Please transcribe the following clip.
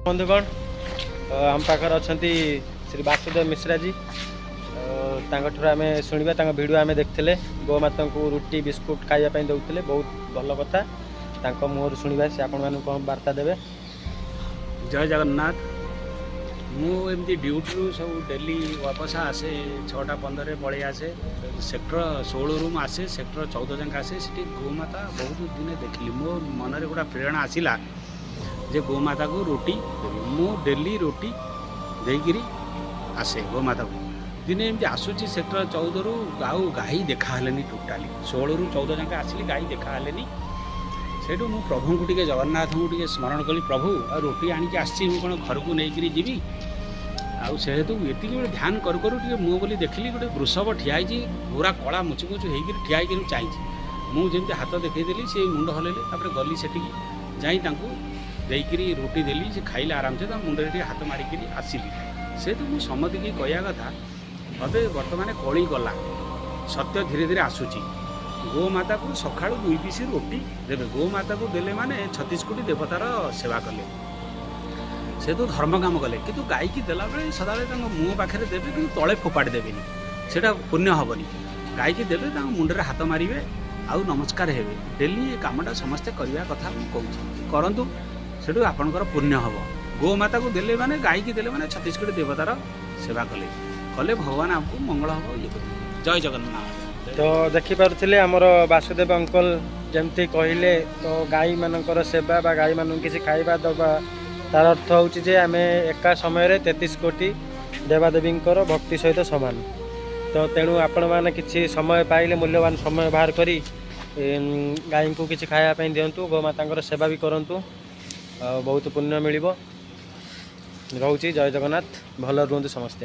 ବନ୍ଧୁଗଣ, ଆମ ପାଖରେ ଅଛନ୍ତି ଶ୍ରୀ ବାସୁଦେବ ମିଶ୍ରାଜୀ। ତାଙ୍କଠାରୁ ଆମେ ଶୁଣିବା। ତାଙ୍କ ଭିଡ଼ିଓ ଆମେ ଦେଖିଥିଲେ, ଗୋମାତାଙ୍କୁ ରୁଟି ବିସ୍କୁଟ ଖାଇବା ପାଇଁ ଦେଉଥିଲେ। ବହୁତ ଭଲ କଥା। ତାଙ୍କ ମୁହଁରୁ ଶୁଣିବା, ସେ ଆପଣମାନଙ୍କୁ କ'ଣ ବାର୍ତ୍ତା ଦେବେ। ଜୟ ଜଗନ୍ନାଥ। ମୁଁ ଏମିତି ଡ୍ୟୁଟିରୁ ସବୁ ଡେଲି ୱାପସ ଆସେ, 6:15ରେ ପଳେଇ ଆସେ। ସେକ୍ଟର 16ରୁ ମୁଁ ଆସେ, ସେକ୍ଟର 14 ଯାଏଁ ଆସେ। ସେଠି ଗୋମାତା ବହୁତ ଦିନେ ଦେଖିଲି। ମୋ ମନରେ ଗୋଟେ ପ୍ରେରଣା ଆସିଲା ଯେ ଗୋମାତାକୁ ରୁଟି ଦେବି। ମୁଁ ଡେଲି ରୁଟି ଦେଇକିରି ଆସେ ଗୋମାତାକୁ। ଦିନେ ଏମିତି ଆସୁଛି ସେକ୍ଟର 14ରୁ, ଆଉ ଗାଈ ଦେଖା ହେଲେନି ଟୋଟାଲି। 16ରୁ 14 ଯାଏଁ ଆସିଲି, ଗାଈ ଦେଖା ହେଲେନି। ସେଇଠୁ ମୁଁ ପ୍ରଭୁଙ୍କୁ ଟିକେ, ଜଗନ୍ନାଥଙ୍କୁ ଟିକେ ସ୍ମରଣ କଲି। ପ୍ରଭୁ, ଆଉ ରୁଟି ଆଣିକି ଆସିଛି, ମୁଁ କ'ଣ ଘରକୁ ନେଇକିରି ଯିବି? ଆଉ ସେହେତୁ ଏତିକି ବେଳେ ଧ୍ୟାନ କରୁ କରୁ ଟିକେ ମୁଁ ବୋଲି ଦେଖିଲି, ଗୋଟେ ବୃଷଭ ଠିଆ ହେଇଛି, ପୁରା କଳା ମୁଚୁ ମୁଚୁ ହେଇକିରି ଠିଆ ହେଇକିରି ଚାହିଁଛି। ମୁଁ ଯେମିତି ହାତ ଦେଖେଇଦେଲି, ସେ ମୁଣ୍ଡ ହଲେଇଲେ। ତାପରେ ଗଲି ସେଠିକି, ଯାଇ ତାଙ୍କୁ ଦେଇକିରି ରୁଟି ଦେଲି, ସେ ଖାଇଲେ ଆରାମସେ। ତା ମୁଣ୍ଡରେ ଟିକେ ହାତ ମାରିକିରି ଆସିଲି। ସେହେତୁ ମୁଁ ସମତିକି କହିବା କଥା, ଏବେ ବର୍ତ୍ତମାନ କଳି ଗଲା, ସତ୍ୟ ଧୀରେ ଧୀରେ ଆସୁଛି। ଗୋମାତାକୁ ସକାଳୁ 2 ପିସ୍ ରୁଟି ଦେବେ। ଗୋମାତାକୁ ଦେଲେ ମାନେ 36 କୋଟି ଦେବତାର ସେବା କଲେ, ସେହେତୁ ଧର୍ମ କାମ କଲେ। କିନ୍ତୁ ଗାଈକି ଦେଲାବେଳେ ସଦାବେଳେ ତାଙ୍କ ମୁହଁ ପାଖରେ ଦେବେ, କିନ୍ତୁ ତଳେ ଫୋପାଡ଼ି ଦେବେନି, ସେଇଟା ପୁଣ୍ୟ ହେବନି। ଗାଈକି ଦେବେ, ତାଙ୍କ ମୁଣ୍ଡରେ ହାତ ମାରିବେ ଆଉ ନମସ୍କାର ହେବେ। ଡେଲି ଏ କାମଟା ସମସ୍ତେ କରିବା କଥା ମୁଁ କହୁଛି, କରନ୍ତୁ। ସେଠୁ ଆପଣଙ୍କର ପୁଣ୍ୟ ହେବ। ଗୋମାତାକୁ ଦେଲେ ମାନେ, ଗାଈକି ଦେଲେ ମାନେ 36 କୋଟି ଦେବତାର ସେବା କଲେ। କଲେ ଭଗବାନ ଆମକୁ ମଙ୍ଗଳ ହେବ, ଇଏ କରିବେ। ଜୟ ଜଗନ୍ନାଥ। ତ ଦେଖିପାରୁଥିଲେ, ଆମର ବାସୁଦେବ ଅଙ୍କଲ ଯେମିତି କହିଲେ, ତ ଗାଈମାନଙ୍କର ସେବା ବା ଗାଈମାନଙ୍କୁ କିଛି ଖାଇବା ଦେବା, ତାର ଅର୍ଥ ହେଉଛି ଯେ ଆମେ ଏକା ସମୟରେ 33 କୋଟି ଦେବାଦେବୀଙ୍କର ଭକ୍ତି ସହିତ ସମାନ। ତ ତେଣୁ ଆପଣମାନେ କିଛି ସମୟ ପାଇଲେ ମୂଲ୍ୟବାନ ସମୟ ବାହାର କରି ଗାଈଙ୍କୁ କିଛି ଖାଇବା ପାଇଁ ଦିଅନ୍ତୁ, ଗୋମାତାଙ୍କର ସେବା ବି କରନ୍ତୁ, ଆଉ ବହୁତ ପୁଣ୍ୟ ମିଳିବ। ରହୁଛି, ଜୟ ଜଗନ୍ନାଥ। ଭଲ ରୁହନ୍ତୁ ସମସ୍ତେ।